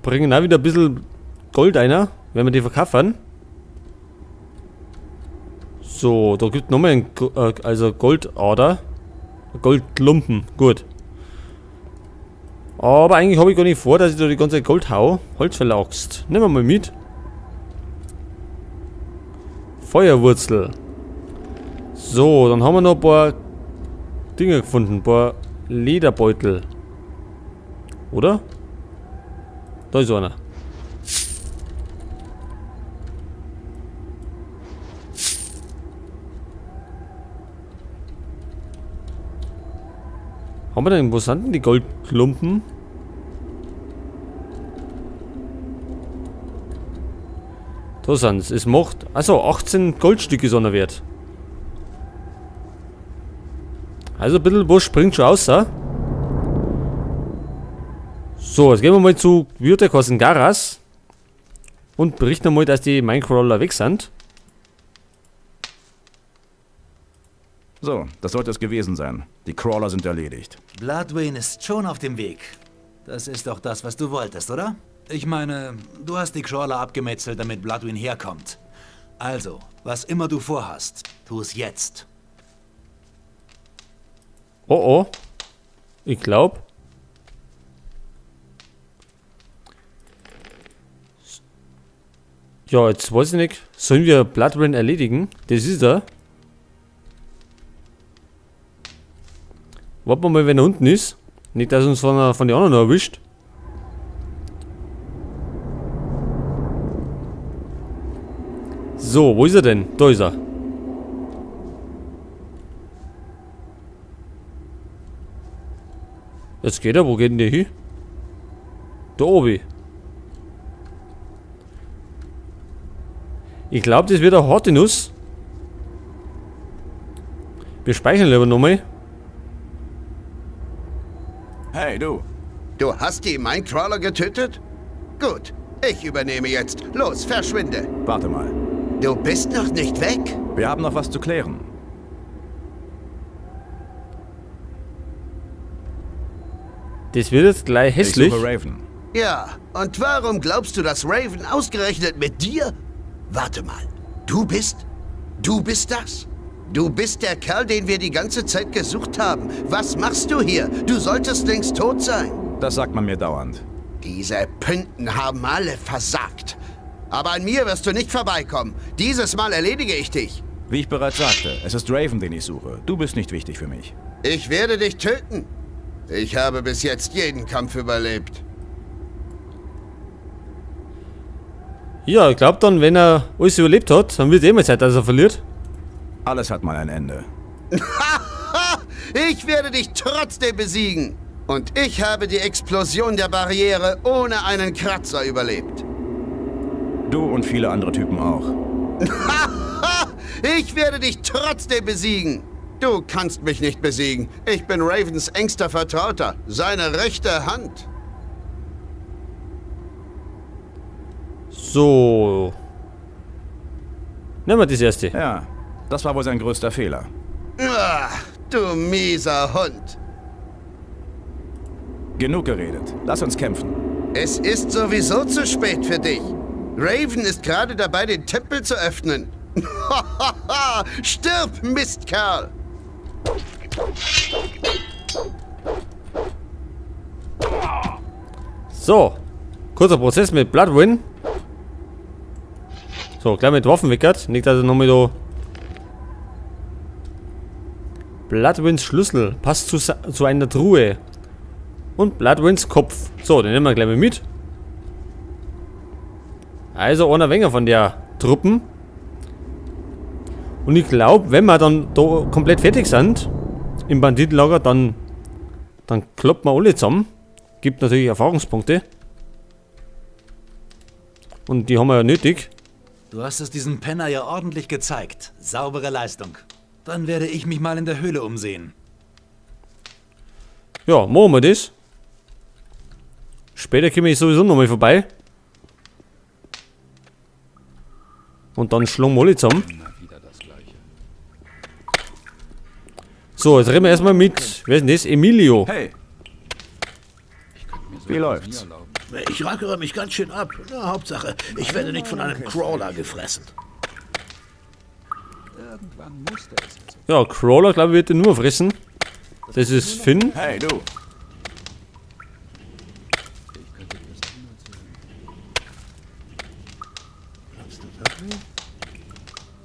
Bringen auch wieder ein bisschen Gold einer, wenn wir die verkaufen. So, da gibt nochmal ein, also Goldader. Goldklumpen, gut. Aber eigentlich habe ich gar nicht vor, dass ich da die ganze Zeit Gold hau. Holzfäller-Axt. Nehmen wir mal mit. Feuerwurzel. So, dann haben wir noch ein paar Dinge gefunden. Ein paar Lederbeutel. Oder? Da ist einer. Haben wir denn, wo sind denn die Goldklumpen? Da sind's. Es macht, also 18 Goldstücke ist einer wert. Also ein bisschen was springt schon raus. So, jetzt gehen wir mal zu Würtekossen Garas und berichten mal, dass die Minecrawler weg sind. So, das sollte es gewesen sein. Die Crawler sind erledigt. Bloodwyn ist schon auf dem Weg. Das ist doch das, was du wolltest, oder? Ich meine, du hast die Crawler abgemetzelt, damit Bloodwyn herkommt. Also, was immer du vorhast, tu es jetzt. Oh oh. Ich glaub. Ja, jetzt weiß ich nicht. Sollen wir Bloodwyn erledigen? Das ist er. Warten wir mal, wenn er unten ist. Nicht, dass uns von den anderen noch erwischt. So, wo ist er denn? Da ist er. Jetzt geht er. Wo geht denn der hin? Da oben. Ich glaub, das wird eine harte Nuss. Wir speichern lieber nochmal. Hey, du. Du hast die Minecrawler getötet? Gut, ich übernehme jetzt. Los, verschwinde. Warte mal. Du bist noch nicht weg? Wir haben noch was zu klären. Das wird jetzt gleich hässlich. Ich suche Raven. Ja, und warum glaubst du, dass Raven ausgerechnet mit dir? Warte mal, du bist? Du bist das? Du bist der Kerl, den wir die ganze Zeit gesucht haben. Was machst du hier? Du solltest längst tot sein. Das sagt man mir dauernd. Diese Pünten haben alle versagt. Aber an mir wirst du nicht vorbeikommen. Dieses Mal erledige ich dich. Wie ich bereits sagte, es ist Raven, den ich suche. Du bist nicht wichtig für mich. Ich werde dich töten. Ich habe bis jetzt jeden Kampf überlebt. Ja, ich glaub dann, wenn er alles überlebt hat, dann wird eh mal Zeit, dass er verliert. Alles hat mal ein Ende. Ich werde dich trotzdem besiegen. Und ich habe die Explosion der Barriere ohne einen Kratzer überlebt. Du und viele andere Typen auch. Ich werde dich trotzdem besiegen. Du kannst mich nicht besiegen. Ich bin Ravens engster Vertrauter, seine rechte Hand. So. Nehmen wir das erste. Ja, das war wohl sein größter Fehler. Ah, du mieser Hund. Genug geredet. Lass uns kämpfen. Es ist sowieso zu spät für dich. Raven ist gerade dabei, den Tempel zu öffnen. Stirb, Mistkerl! So. Kurzer Prozess mit Bloodwyn. So, gleich mit Waffen weckert. Nicht, dass er nochmal da... Bloodwyns Schlüssel passt zu einer Truhe. Und Bloodwyns Kopf. So, den nehmen wir gleich mal mit. Also einer weniger von der Truppen. Und ich glaub, wenn wir dann da komplett fertig sind, im Banditenlager, dann kloppen wir alle zusammen. Gibt natürlich Erfahrungspunkte. Und die haben wir ja nötig. Du hast es diesem Penner ja ordentlich gezeigt. Saubere Leistung. Dann werde ich mich mal in der Höhle umsehen. Ja, machen wir das. Später komme ich sowieso nochmal vorbei. Und dann schlagen wir alle zusammen. So, jetzt reden wir erstmal mit, wer ist denn das? Emilio. Hey. Wie läuft's? Ich rackere mich ganz schön ab. Na, Hauptsache, ich werde nicht von einem Crawler gefressen. Ja, Crawler, glaube ich, wird den nur fressen. Das ist Finn. Hey, du.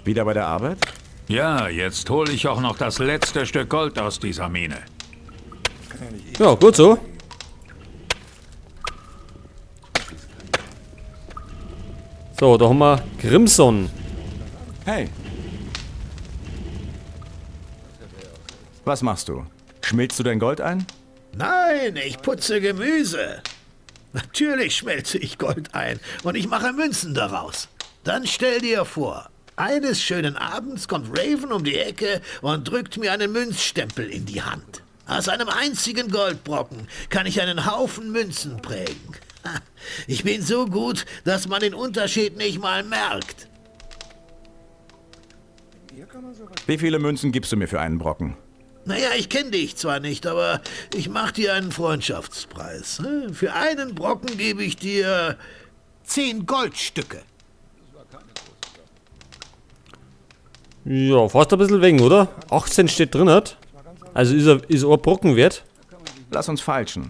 Wieder bei der Arbeit? Ja, jetzt hole ich auch noch das letzte Stück Gold aus dieser Mine. Ja, gut so. So, da haben wir Grimson. Hey. Was machst du? Schmilzt du dein Gold ein? Nein, ich putze Gemüse. Natürlich schmelze ich Gold ein und ich mache Münzen daraus. Dann stell dir vor, eines schönen Abends kommt Raven um die Ecke und drückt mir einen Münzstempel in die Hand. Aus einem einzigen Goldbrocken kann ich einen Haufen Münzen prägen. Ich bin so gut, dass man den Unterschied nicht mal merkt. Wie viele Münzen gibst du mir für einen Brocken? Naja, ich kenne dich zwar nicht, aber ich mache dir einen Freundschaftspreis. Für einen Brocken gebe ich dir 10 Goldstücke. Ja, fast ein bisschen wegen, oder? 18 steht drin, hat. Also ist ein Brocken wert. Lass uns feilschen.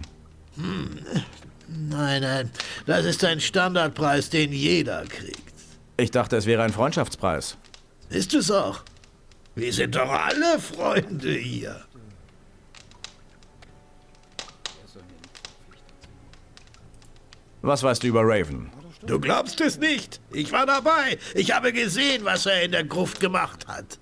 Nein, nein, das ist ein Standardpreis, den jeder kriegt. Ich dachte, es wäre ein Freundschaftspreis. Ist es auch. Wir sind doch alle Freunde hier. Was weißt du über Raven? Du glaubst es nicht. Ich war dabei. Ich habe gesehen, was er in der Gruft gemacht hat.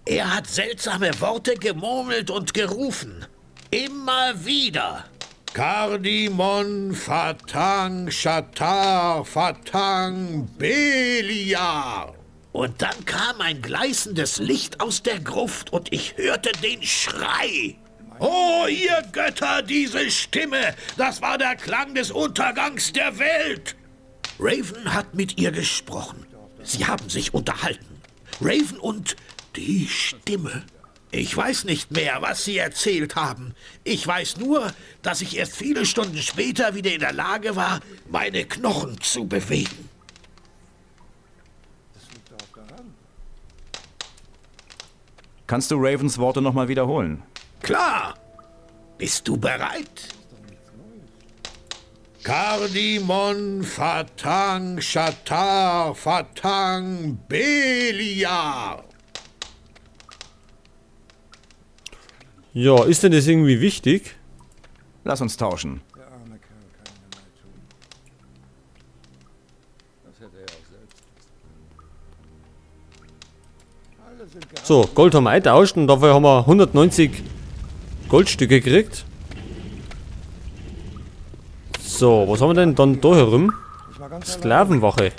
Er hat seltsame Worte gemurmelt und gerufen. Immer wieder. Kardimon, Fatang, Shatar, Fatang, Beliar. Und dann kam ein gleißendes Licht aus der Gruft und ich hörte den Schrei. Oh, ihr Götter, diese Stimme! Das war der Klang des Untergangs der Welt! Raven hat mit ihr gesprochen. Sie haben sich unterhalten. Raven und die Stimme. Ich weiß nicht mehr, was sie erzählt haben. Ich weiß nur, dass ich erst viele Stunden später wieder in der Lage war, meine Knochen zu bewegen. Kannst du Ravens Worte nochmal wiederholen? Klar! Bist du bereit? Kardimon, Fatang, Shatar, Fatang, Beliar. Ja, ist denn das irgendwie wichtig? Lass uns tauschen. So, Gold haben wir eingetauscht und dafür haben wir 190 Goldstücke gekriegt. So, was haben wir denn dann da herum? Sklavenwache.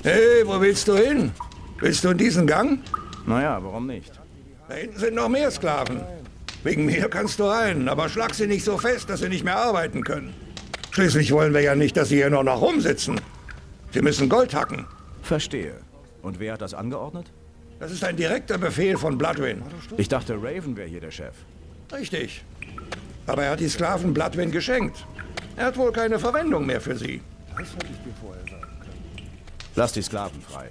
Hey, wo willst du hin? Willst du in diesen Gang? Naja, warum nicht? Da hinten sind noch mehr Sklaven. Wegen mir kannst du rein, aber schlag sie nicht so fest, dass sie nicht mehr arbeiten können. Schließlich wollen wir ja nicht, dass sie hier nur noch rumsitzen. Sie müssen Gold hacken. Verstehe. Und wer hat das angeordnet? Das ist ein direkter Befehl von Bloodwyn. Ich dachte, Raven wäre hier der Chef. Richtig. Aber er hat die Sklaven Bloodwyn geschenkt. Er hat wohl keine Verwendung mehr für sie. Lass die Sklaven frei.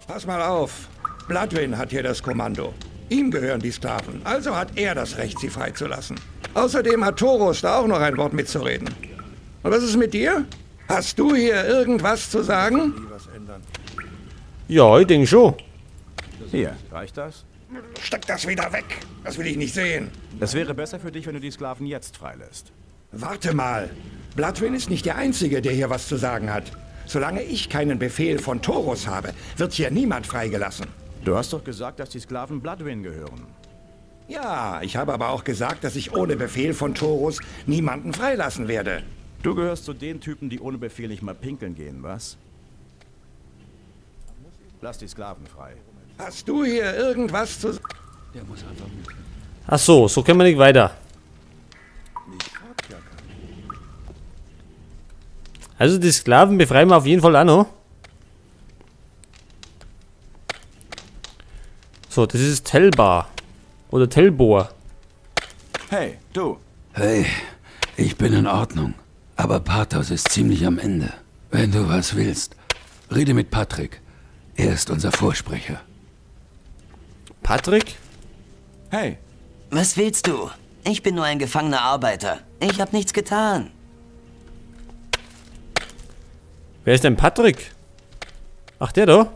Pass mal auf. Bloodwyn hat hier das Kommando. Ihm gehören die Sklaven, also hat er das Recht, sie freizulassen. Außerdem hat Thorus da auch noch ein Wort mitzureden. Und was ist mit dir? Hast du hier irgendwas zu sagen? Ja, ich denke schon. Hier, reicht das? Steck das wieder weg. Das will ich nicht sehen. Es wäre besser für dich, wenn du die Sklaven jetzt freilässt. Warte mal. Bloodwyn ist nicht der Einzige, der hier was zu sagen hat. Solange ich keinen Befehl von Thorus habe, wird hier niemand freigelassen. Du hast doch gesagt, dass die Sklaven Bloodwyn gehören. Ja, ich habe aber auch gesagt, dass ich ohne Befehl von Thorus niemanden freilassen werde. Du gehörst zu den Typen, die ohne Befehl nicht mal pinkeln gehen, was? Lass die Sklaven frei. Hast du hier irgendwas zu... Ach so, so können wir nicht weiter. Also die Sklaven befreien wir auf jeden Fall auch noch. So, das ist Telbar. Oder Telbor. Hey, du. Hey, Ich bin in Ordnung, aber Parthos ist ziemlich am Ende. Wenn du was willst, rede mit Patrick. Er ist unser Vorsprecher. Patrick? Hey. Was willst du? Ich bin nur ein gefangener Arbeiter. Ich habe nichts getan. Wer ist denn Patrick? Ach, der da?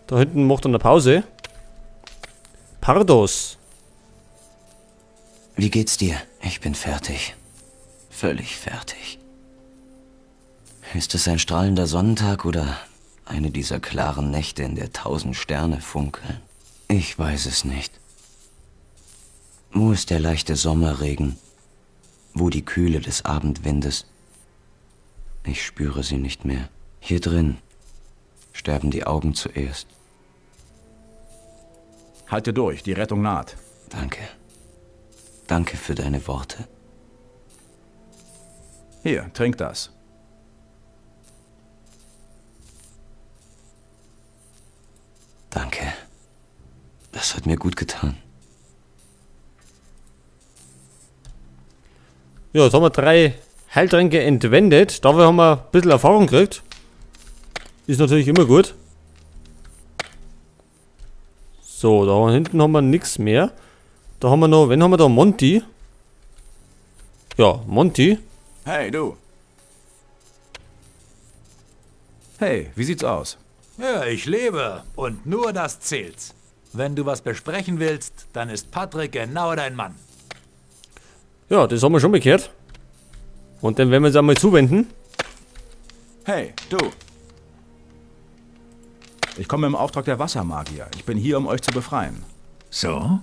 Da hinten macht er eine Pause. Pardos. Wie geht's dir? Ich bin fertig. Völlig fertig. Ist es ein strahlender Sonnentag oder eine dieser klaren Nächte, in der 1000 Sterne funkeln? Ich weiß es nicht. Wo ist der leichte Sommerregen? Wo die Kühle des Abendwindes? Ich spüre sie nicht mehr. Hier drin sterben die Augen zuerst. Halte durch, die Rettung naht. Danke. Danke für deine Worte. Hier, trink das. Danke. Das hat mir gut getan. Ja, jetzt haben wir 3 Heiltränke entwendet. Dafür haben wir ein bisschen Erfahrung gekriegt. Ist natürlich immer gut. So, da hinten haben wir nichts mehr. Da haben wir noch, wen haben wir da? Monty. Ja, Monty. Hey, du. Hey, wie sieht's aus? Ja, ich lebe. Und nur das zählt. Wenn du was besprechen willst, dann ist Patrick genau dein Mann. Ja, das haben wir schon mal gehört. Und dann werden wir uns einmal zuwenden. Hey, du. Ich komme im Auftrag der Wassermagier. Ich bin hier, um euch zu befreien. So?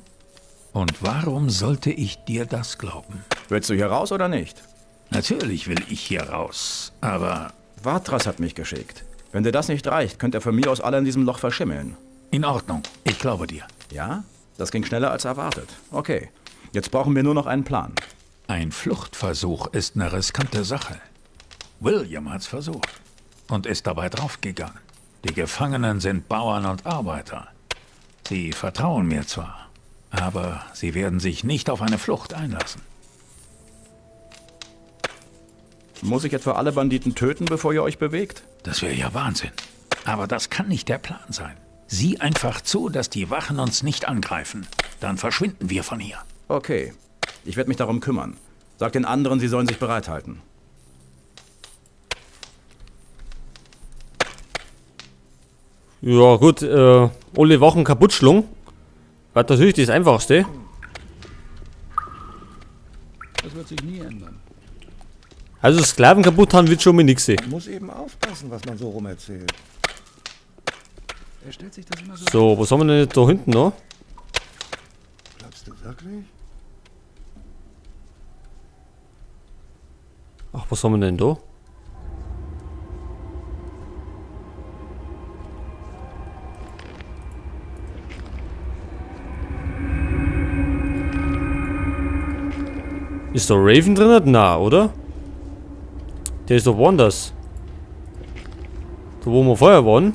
Und warum sollte ich dir das glauben? Willst du hier raus oder nicht? Natürlich will ich hier raus, aber... Vatras hat mich geschickt. Wenn dir das nicht reicht, könnt ihr von mir aus alle in diesem Loch verschimmeln. In Ordnung, ich glaube dir. Ja? Das ging schneller als erwartet. Okay, jetzt brauchen wir nur noch einen Plan. Ein Fluchtversuch ist eine riskante Sache. William hat's versucht und ist dabei draufgegangen. Die Gefangenen sind Bauern und Arbeiter. Sie vertrauen mir zwar, aber sie werden sich nicht auf eine Flucht einlassen. Muss ich etwa alle Banditen töten, bevor ihr euch bewegt? Das wäre ja Wahnsinn. Aber das kann nicht der Plan sein. Sieh einfach zu, dass die Wachen uns nicht angreifen. Dann verschwinden wir von hier. Okay, ich werde mich darum kümmern. Sag den anderen, sie sollen sich bereithalten. Ja gut, alle Wachen kaputt schlagen. War natürlich das Einfachste. Das wird sich nie ändern. Also Sklaven kaputt haben wird schon mal nix sehen. Man muss eben aufpassen, was man so rum erzählt. Er stellt sich das immer so So, was haben wir denn da hinten noch? Glaubst du wirklich? Ach, was haben wir denn da? Ist da Raven drin? Na, oder? Der ist doch woanders. Da wo wir vorher waren.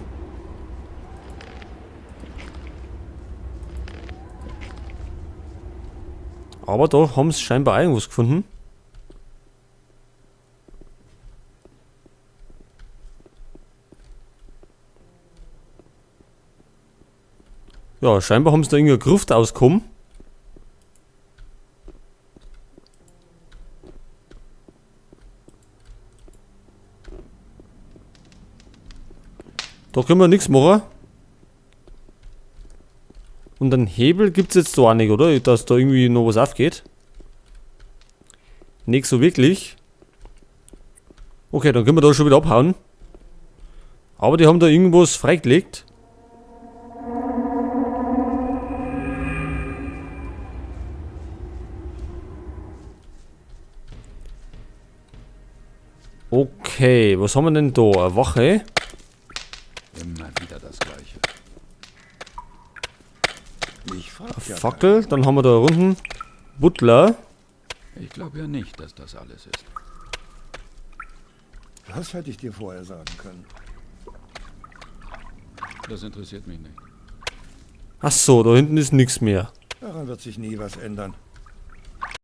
Aber da haben sie scheinbar irgendwas gefunden. Ja, scheinbar haben sie da irgendeine Gruft ausgekommen. Da können wir nichts machen. Und einen Hebel gibt's jetzt da auch nicht, oder? Dass da irgendwie noch was aufgeht. Nicht so wirklich. Okay, dann können wir da schon wieder abhauen. Aber die haben da irgendwas freigelegt. Okay, was haben wir denn da? Eine Wache. Immer wieder das Gleiche. Ich frag Eine ja Fackel, dann haben wir da unten Butler. Ich glaub ja nicht, dass das alles ist. Das hätte ich dir vorher sagen können. Das interessiert mich nicht. Ach so, da hinten ist nichts mehr. Daran wird sich nie was ändern.